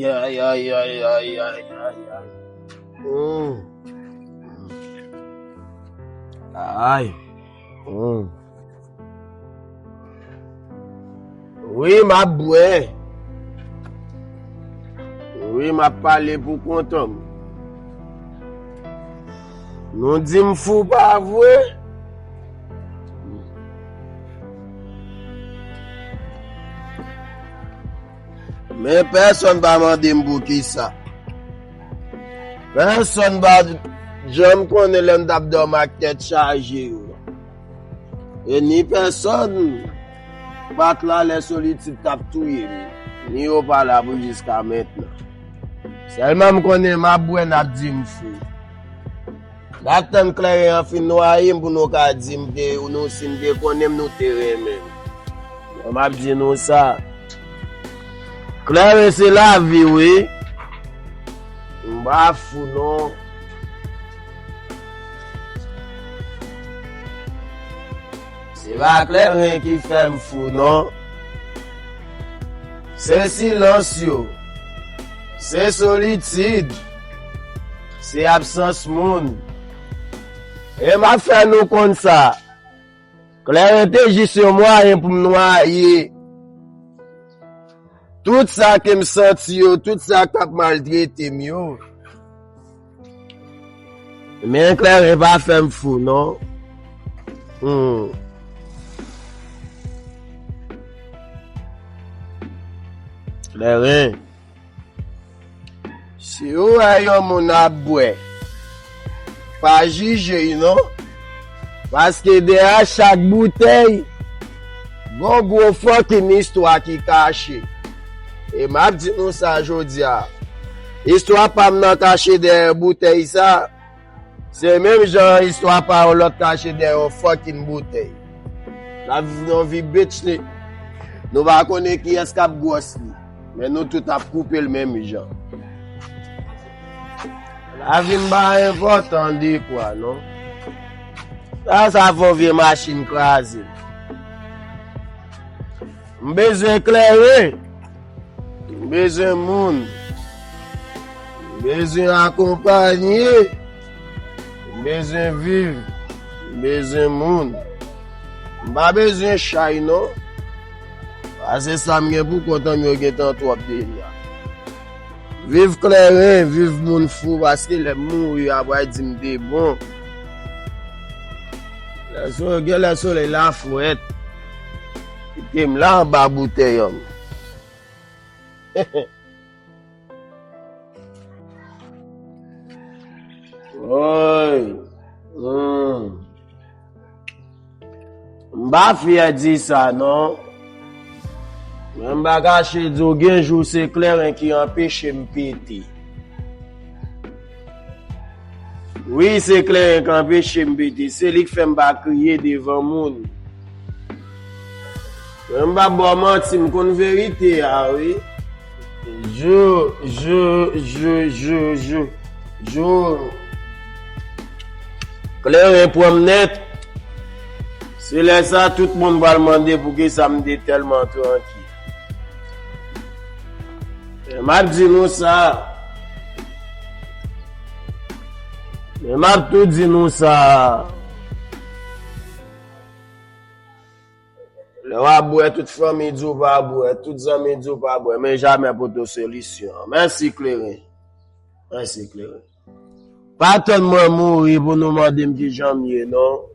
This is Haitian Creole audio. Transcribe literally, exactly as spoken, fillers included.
Ay, ay, ay, ay, ay, ay, ay. Mm. Ay. Mm. Wi, m ap bwè. Wi, m ap pale pou kontan m. Nou di m fou, pa vre? Men pèsonn pa mande m poukisa. Pèsonn pa janm konnen lè m t ap dòmi ak tèt chaje yo. E ni pèsonn pa t la lè solitid t ap touye m, ni yo pa la pou jiska mentnan. Sèlman m konnen m ap bwè, n ap di m fou. N ap tann klèren an fin nwaye m pou nou ka di m te, nou, si n te konnen m, nou te renmen m. Mwen, m ap di nou sa. Klèren se lavi, wi. M pa fou, non. Se pa klèren ki fè m fou, non. Se silans yo. Se solitid. Se absans moun. E m ap fè nou konn sa. Klèren te jis yon mwayen pou m nwaye tout sa ke m santi yo, tout sa k ap maltrete m yo. Men klèren pa fè m fou, non. Hmm. Klèren. Si w wè yon moun ap bwè, pa jije l non. Paske dèyè chak boutèy, gon gwo fucking istwa ki kache. E m ap di nou sa jodi a. Istwa pa m nan kache dèyè boutèy sa. Se menm jan istwa pa yon lòt kache dèyè yon fucking boutèy. N ap viv nan vi bitch li. Nou pa konnen kiyès k ap gwòs li. Men nou tout ap koupe l menm jan. Lavi m pa enpòtan dekwa, non. Sa, sa fè yon vye machin kraze. M bezwen klèren. M bezwen moun. M bezwen akonpanye. M bezwen viv. M bezwen moun. M pa bezwen chay, non. Pase sa m gen pou kont an, yo gentan twòp deja. Viv klèren, viv moun fou, paske lè m mouri, y ap pral di m te bon. Lè so-, gen lè solèy la frèt. Kite m la anba boutèy an. Woy. Hmm. M pa fyè di sa, non. Men m pa kache di w, gen jou se klèren ki anpeche m pete. Wi, se klèren k anpeche m pete. Se li k fè m pa kriye devan moun. Men m p ap ba w manti, m konn verite a, wi. Jou, jou, jou, jou, jou, jou klèren pran m nèt. Se lè sa a, tout moun pral mande poukisa m te tèlman trankil. Men m ap di nou sa. Men m ap tou di nou sa. Lè w ap bwè, tout fanmi di w pa bwè, tout zanmi di w pa bwè, men jamè pote w solisyon an. Mèsi, kleren. Mèsi, kleren. Pa tann mwen mouri pou nou mande m kijan m ye, non.